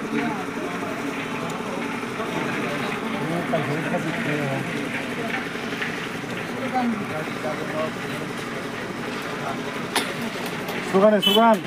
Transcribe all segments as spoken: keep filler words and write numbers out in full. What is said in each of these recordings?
Slogan, slogan.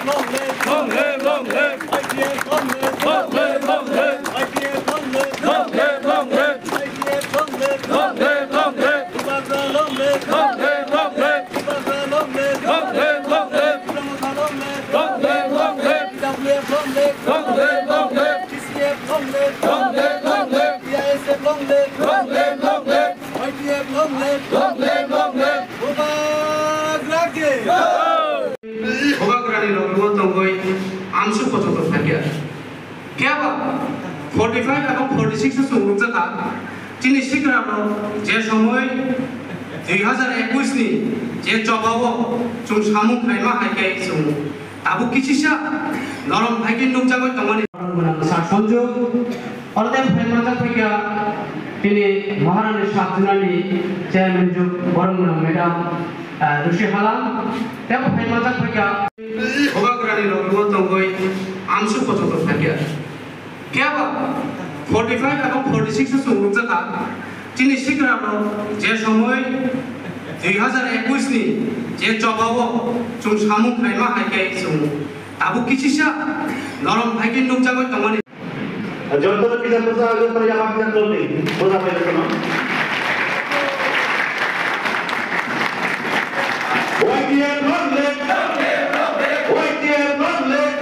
Long live, long live. Y T F long live. Long live, long live. Y T F long live. Long live, long live. Y T F long live. Long live, long live. Bubagra long live. Long live, long live. Bubagra long live. Long live, long live. Bubagra long live. Long live, long live. T W F long live. Long live, long live. T C F long live. Long live, long live. T I S F long live. Long live, long live. Y T F long live. Long live, long live. Bubagra ki jai. Bubagrani loge o tongwi amsuk kochok tongkha khe. Phiya ba forty five ebong forty six o chwng rwkjakha. Chini sikra rok je somoi dui hazar ekwis ni je choba o chwng samung khlaima hai khe chwng tabuk kisisa norom hai khe nukjagwi tongmani. Borok gwnang sak sonjwk, oro tei phai manjak phaikha chini Maharani Sub Zonal ni chairman jwk borok gwnang madam, ah, Rusi Halam, tei phai manjak phaikha. Bubagrani loge o tongwi amsuk kochok tongkha khe. Phiya ba forty five ebong forty six o chwng rwkjakha. Chini sikra rok je somoi dui hazar ekwis ni je choba o chwng samung khlaima hai khe chwng tabuk kisisa norom hai khe nukjagwi tongmani. Joto kisa pusa joto yama kisa tolni pusa pai joto no. Y T F long live! Y T F long live!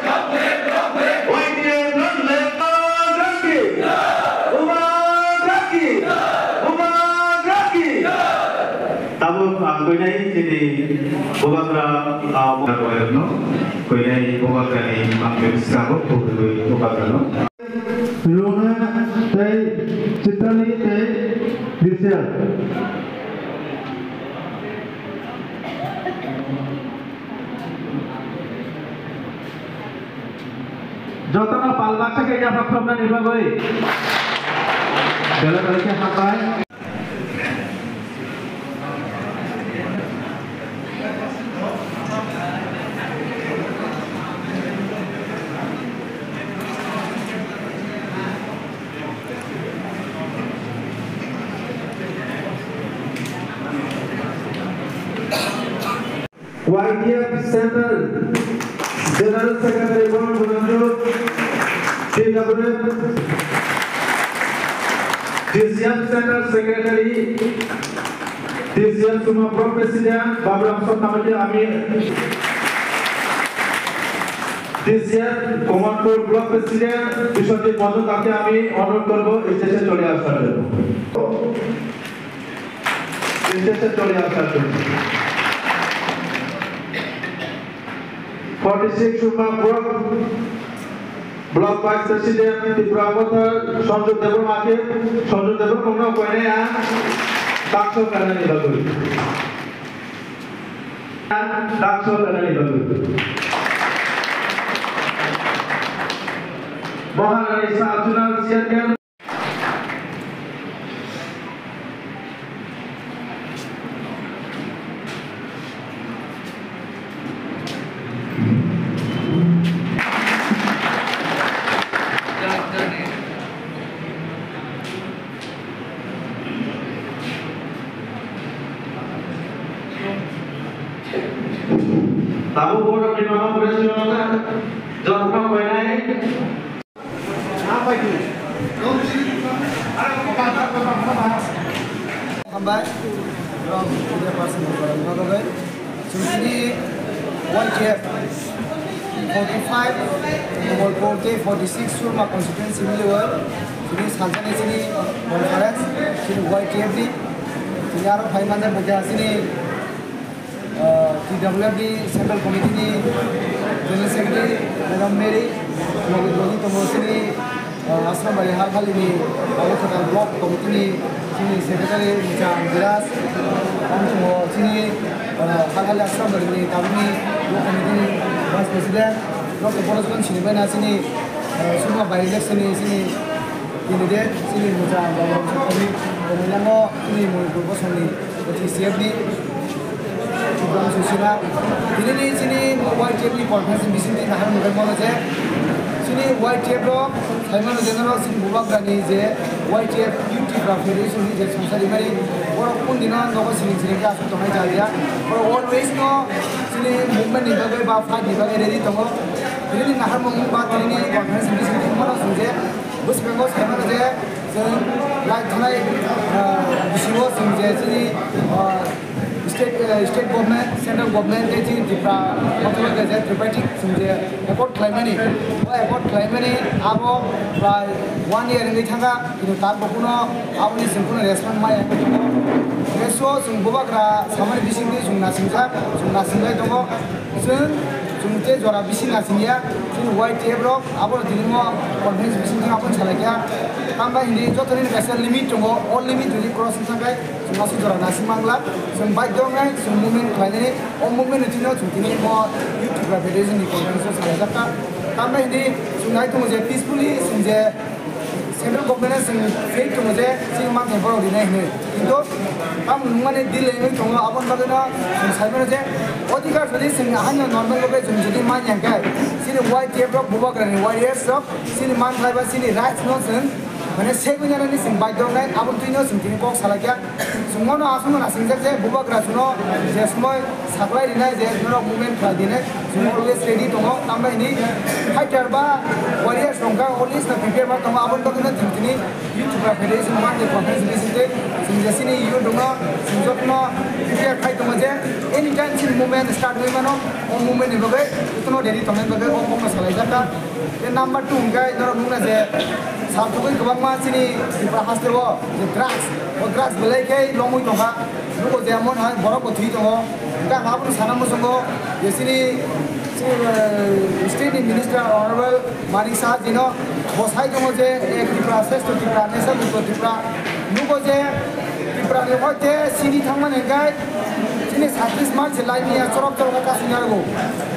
Y T F long live! Bubagra ki! Bubagra ki! Bubagra ki! Tabuk ang koinai chini Bubagra, ah, Bubagra no, koinai Bubagra ni mang bebsabo, Bubagra no. Rona tei Chitali tei Risial. Jotono pal baksa khe yapha khopnani bagwi. Belai belai khe hambai. Y T F Central General Secretary Borok Gwnangju, T W F, T C F Central Secretary, T C F Suma Block President, Babram Sottamati, ami T C F Kamalpur Block President, Biswajit Majumdarke ami অনুরোধ করব, stage-এ চলে আসার জন্য। Stage-এ চলে আসার জন্য। Forty six Suma Block, Block Vice President Tipra Motha Sanju Debbarma ke, Sanju Debbarma no koine ya, takso kanani bagwi. Takso kanani bagwi. Maharani Sub Zonal Chairman. Tabuk borok ni mama pore chwla jotma koinai. Hambai, from media person, bagwi. Chwng chini Y T F forty five, Kamalpur tei forty six Surma constituency miliwi chini salsani chini conference, chini Y T F ni, chini aro phai manjak bo khe chini, ah, T W F ni Central Committee ni General Secretary, Madam Mary, logi logi tongo chini, ah, Asrambari Halkhali ni Abo Kwtal Block Committee ni chini Secretary Mwchang Biraj, ang tongo chini, ah, Halkhali Asrambari ni tabukni Block Committee ni Vice President, Doctor Bonoskan Sinibaina chini, ah, Surma by election ni chini candidate, chini Mwchang Baburam Sottomani, Komilango chini Manipur Bosong ni T C F ni Susila, tinini chini Y T F ni conference ni bisingtwi nahar mungkha mano je, chini Y T F rok, saimano je norok chini bubagrani je Y T F Youth Tipra Federation ni je songsa rimani, borok kun dino nogo siling siling khe aswk tongnai jaliya. Borok always no chini movement ni bagwi ba fight ni bagwi ready tongo. Tinini nahar mung ba tinini conference ni bisingtwi mano sung je, bwskango saimano je, chwng lai thanai, ah, bisingo chwng je chini, ah, state, ah, state government, central government tei chini Tripura motholo je tripartite chwng je accord khlaimani, o accord khlaimani abo prai one year wngwi thangkha, kintu tabuk kuno aboni chwng kuno response maya wngwi tongo. Hwnkhe so chwng bubagra samani bisingtwi chwng nasingjak, chwng nasinglai tongo. Chwng, chwng tei jora bisi nasingya, chini Y T F rok, abo tini mo conference bising thang aboni salai kha. Tamo bai hindi joto ni kaisa limit tongo, o limit tini cross wngkha khe chwng aswk jora nasing mangla, chwng bike dong nai, chwng movement khlai nai, o movement ni tino chwng tini mo Youth Tipra Federation ni conference o salai jak kha. Tamo bai hindi chwng nai tongo je peacefully, chwng je Central government no chwng faith tongo je chini manthai borok rinai hinwi. Kintu tamo nungmani delay wngwi tongo, aboni bagwino chwng saimano je odhikar jodi chwng haino normal bagwi chwng jodi manya hwnkhe chini Y T F rok, bubagrani warriors rok chini manthai ba chini rights no chwng mane segwi nanani chwng baidhyo wngnai, aboni twino chwng tini kok salaikha. Chwng bono aswkno nasingjak je bubagra chwngno je somoi saklai rinai je norok movement khlai dinai, chwng always ready tongo. Tambai hwnwi fighter ba warriors rok kha always no prepare ma tongo, aboni bagwino chwng tini Youth Tipra Federation Monday Conference bising tei chwng je chini youth rokno chwng jotono prepare khai tongo je anytime chini movement start wngwi mano, o movement ni bagwi jotono ready tongnai bagwi o kokno salaijak kha. Tei number two hwnkhe norok nukna je salthogwi kwbangma chini Tripura haste o je drugs, o drugs belai khe lomwi tongkha. Nugo je emon hai borok bo thwi tongo. Hwnkhe ang abono sana muchungo je chini, chini, eh, state ni minister honorable Manik Saha jino bo sai tongo je, eh, Tripura Shrestho Tripura, Nesa Mukto Tripura. Nugo je Tripura ni hoite sini thangmani hwnkhe chini saitris man se lai niya chorok chorok khe kasui narwgo.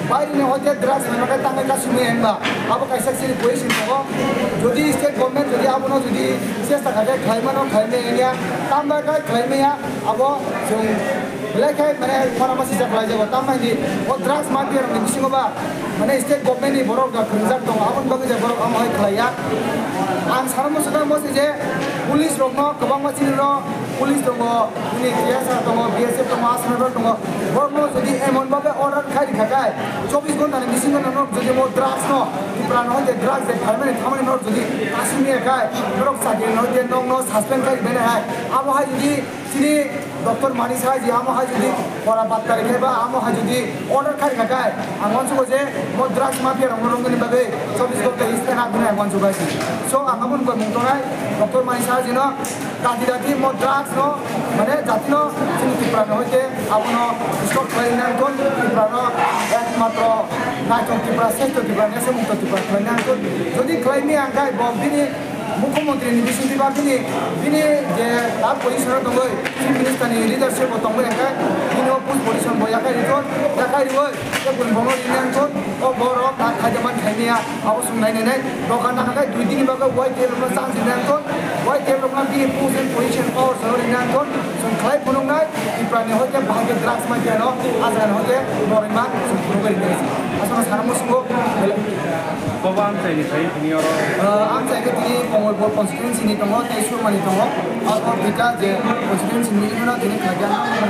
Bairi ni hoite drugs ni bagwi tangwi kasui maya hwnba abo kaisa chini position tongo. Jodi state government jodi abono jodi chesta khaikhe khlai mano, khlai maya wngya, tamo khe khlai maya, abo chwng belai khe mane khorang ma sijak khlai jago. Tamo hwnwi o drugs mafia rok ni bisingo ba mane state government ni borok rok kwrwngjak tongo, aboni bagwi je borok amo hai khlai ya. Ang sana muchungkha mo se je police rok no kwbangma chini rok police tongo, bini T S R tongo, B S F tongo, aswk rok tongo. Borok no jodi emon bhabe order khai rikha khe, chobbish ghonta ni bisingo norok jodi mo drugs no, Tripura no hoite drugs de phaimani thamani norok jodi kasing ya khe, norok chakri no hoite nok no suspend khai rikha hai. Abo hai jodi chini Doctor Manik Saha ji amo hai jodi pora batta rikha ba amo hai jodi order khai rikha khe, ang uansukgo je mo drugs mafia rok no romnani bagwi chobbish ghonta stand up hinwi ang uansukgo hai. So ang abo ni mung tongnai Doctor Manik Saha ji no dati dati mo drugs no mane jati no chini Tripura no hoite abono stop khlai nang thon, Tripura no ekmatro naithok Tripura, shrestho Tripura, nesa mukto Tripura khlai nang thon. Jodi khlai maya hwnkhe bo bini Mukhyamantri ni bisingtwi ba bini, bini je ta position o tongwi, Chief Minister ni leadership bo tongwi hwnkhe bini o post position bo yakhai rithon, yakhai riwi tei buini bono rinai wngthon, o borok ta khaida man khaimaya, abo swng nai nai nai. Dokan nang khe dui din ni bagwi Y T F rokno chance rinai wngthon, Y T F rokno bini post and position power salo rinai wngthon, chwng khlai phunuknai, Tripura ni hoite bahai khe drugs mafia no, ah jaga ni hoite norima chwng phunugwi rinai. Aswkno sana muchungo. Bobo amchaini sai tini oro. Ah, amchai khe tini Kongolpur constituency ni tongo, tei Surmani tongo. Abo duita je constituency ni rimano tini khlaiya,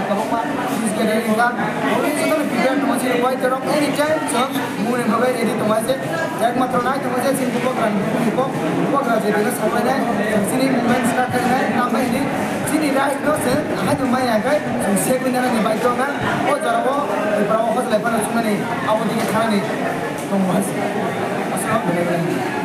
tabukma police gathering wngkha. Police jotono prepare tongo, chini Y T F rok anytime chwng mungni bagwi ready tongo se. Ekmatro nai tongo je chini bubagra ni bukhuk ni kok, bubagra je bino saklainai, chini movement start khainai, tambai hini chini right no chwng haino maya khai chwng segwi nani bai tongnai. O jora o Tripura o hojlai phano chumani abo digi thanani tongo hai se. Aswk belai belai.